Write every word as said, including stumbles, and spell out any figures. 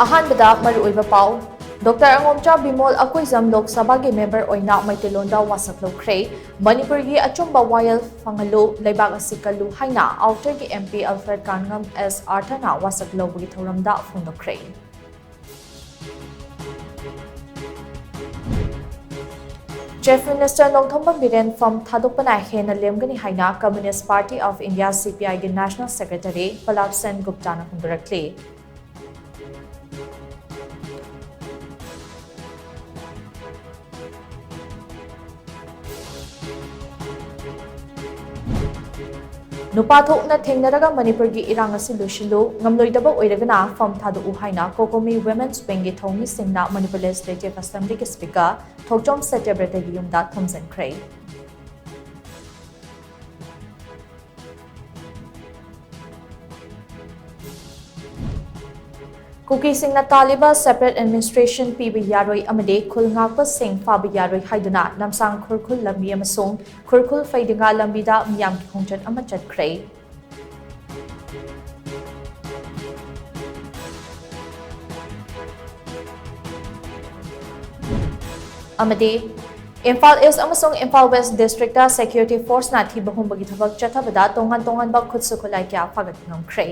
ꯑꯍꯥꯟꯕꯗ ꯃꯔꯨꯑꯣꯏꯕ ꯄꯥꯎ꯫ ꯗꯣꯛꯇꯔ ꯑꯉꯣꯝꯆꯥ ꯕꯤꯃꯣꯜ ꯑꯀꯣꯏꯖꯝ ꯂꯣꯛ ꯁꯚꯥꯒꯤ ꯃꯦꯝꯕꯔ ꯑꯣꯏꯅ ꯃꯩꯇꯩꯂꯣꯟꯗ ꯋꯥꯁꯛ ꯂꯧꯈ꯭ꯔꯦ꯫ ꯃꯅꯤꯄꯨꯔꯒꯤ ꯑꯆꯨꯝꯕ ꯋꯥꯌꯦꯜ ꯐꯪꯍꯜꯂꯨ, ꯂꯩꯕꯥꯛ ꯑꯁꯤ ꯀꯜꯂꯨ ꯍꯥꯏꯅ ꯑꯥꯎꯇꯔꯒꯤ ꯑꯦꯝ ꯄꯤ ꯑꯜꯐ꯭ꯔꯦꯗ ꯀꯥꯟꯉꯝ ꯑꯦꯁ ꯑꯥꯔꯊꯔꯅ ꯋꯥꯁꯛ ꯂꯧꯕꯒꯤ ꯊꯧꯔꯝꯗ ꯐꯣꯡꯗꯣꯛꯈ꯭ꯔꯦ꯫ ꯆꯤꯐ ꯃꯤꯅꯤꯁꯇꯔ ꯅꯣꯡꯊꯣꯝꯕꯝ ꯕꯤꯔꯦꯟ ꯐꯝ ꯊꯥꯗꯣꯛꯄꯅ ꯍꯦꯟꯅ ꯂꯦꯝꯒꯅꯤ ꯍꯥꯏꯅ Communist Party of India, C P I, ꯒꯤ ꯅꯦꯁꯅꯦꯜ ꯁꯦꯀ꯭ꯔꯦꯇꯔꯤ ꯄꯂꯥꯕ ꯁꯦꯟ ꯒꯨꯞꯇꯥꯅ ꯍꯣꯡꯗꯣꯔꯛꯂꯤ꯫ ꯅꯨꯄꯥ ꯊꯣꯛꯅ ꯊꯦꯡꯅꯔꯒ ꯃꯅꯤꯄꯨꯔꯒꯤ ꯏꯔꯥꯡ ꯑꯁꯤ ꯂꯣꯏꯁꯤꯜꯂꯨ, ꯉꯝꯂꯣꯏꯗꯕ ꯑꯣꯏꯔꯒꯅ ꯐꯝ ꯊꯥꯗꯣꯛꯎ ꯍꯥꯏꯅ COCOMI Women's Wing ꯒꯤ ꯊꯧꯃꯤꯁꯤꯡꯅ ꯃꯅꯤꯄꯨꯔ Legislative Assembly ꯒꯤ Speaker ꯊꯣꯛꯆꯣꯝ ꯁꯇ꯭ꯌꯕ꯭ꯔꯇꯒꯤ ꯌꯨꯝꯗ ꯊꯣꯝꯖꯤꯟꯈ꯭ꯔꯦ꯫ ꯀꯨꯀꯤꯁꯤꯡꯅ ꯇꯥꯜꯂꯤꯕ separate administration ꯄꯤꯕ ꯌꯥꯔꯣꯏ ꯑꯃꯗꯤ ꯈꯨꯜ ꯉꯥꯛꯄꯁꯤꯡ ꯐꯥꯕ ꯌꯥꯔꯣꯏ ꯍꯥꯏꯗꯨꯅ ꯂꯝꯁꯥꯡ ꯈꯨꯔꯈꯨꯜ ꯂꯝꯕꯤ ꯑꯃꯁꯨꯡ ꯈꯨꯔꯈꯨꯜ ꯐꯩꯗꯤꯡꯒꯥ ꯂꯝꯕꯤꯗ ꯃꯤꯌꯥꯝꯒꯤ ꯈꯣꯡꯆꯠ ꯑꯃ ꯆꯠꯈ꯭ꯔꯦ꯫ ꯑꯃꯗꯤ ꯏꯝꯐꯥꯜ ꯏꯁ꯭ꯠ ꯑꯃꯁꯨꯡ ꯏꯝꯐꯥꯜ ꯋꯦꯁ꯭ꯠ ꯗꯤꯁꯇ꯭ꯔꯤꯛꯇ ꯁꯦꯀ꯭ꯌꯨꯔꯤꯇꯤ ꯐꯣꯔꯁꯅ ꯊꯤꯕ ꯍꯨꯝꯕꯒꯤ ꯊꯕꯛ ꯆꯠꯊꯕꯗ ꯇꯣꯉꯥꯟ ꯇꯣꯉꯥꯟꯕ ꯈꯨꯠꯁꯨ ꯈꯨꯠꯂꯥꯏ ꯀꯌꯥ ꯐꯥꯒꯠꯄ ꯉꯝꯈ꯭ꯔꯦ꯫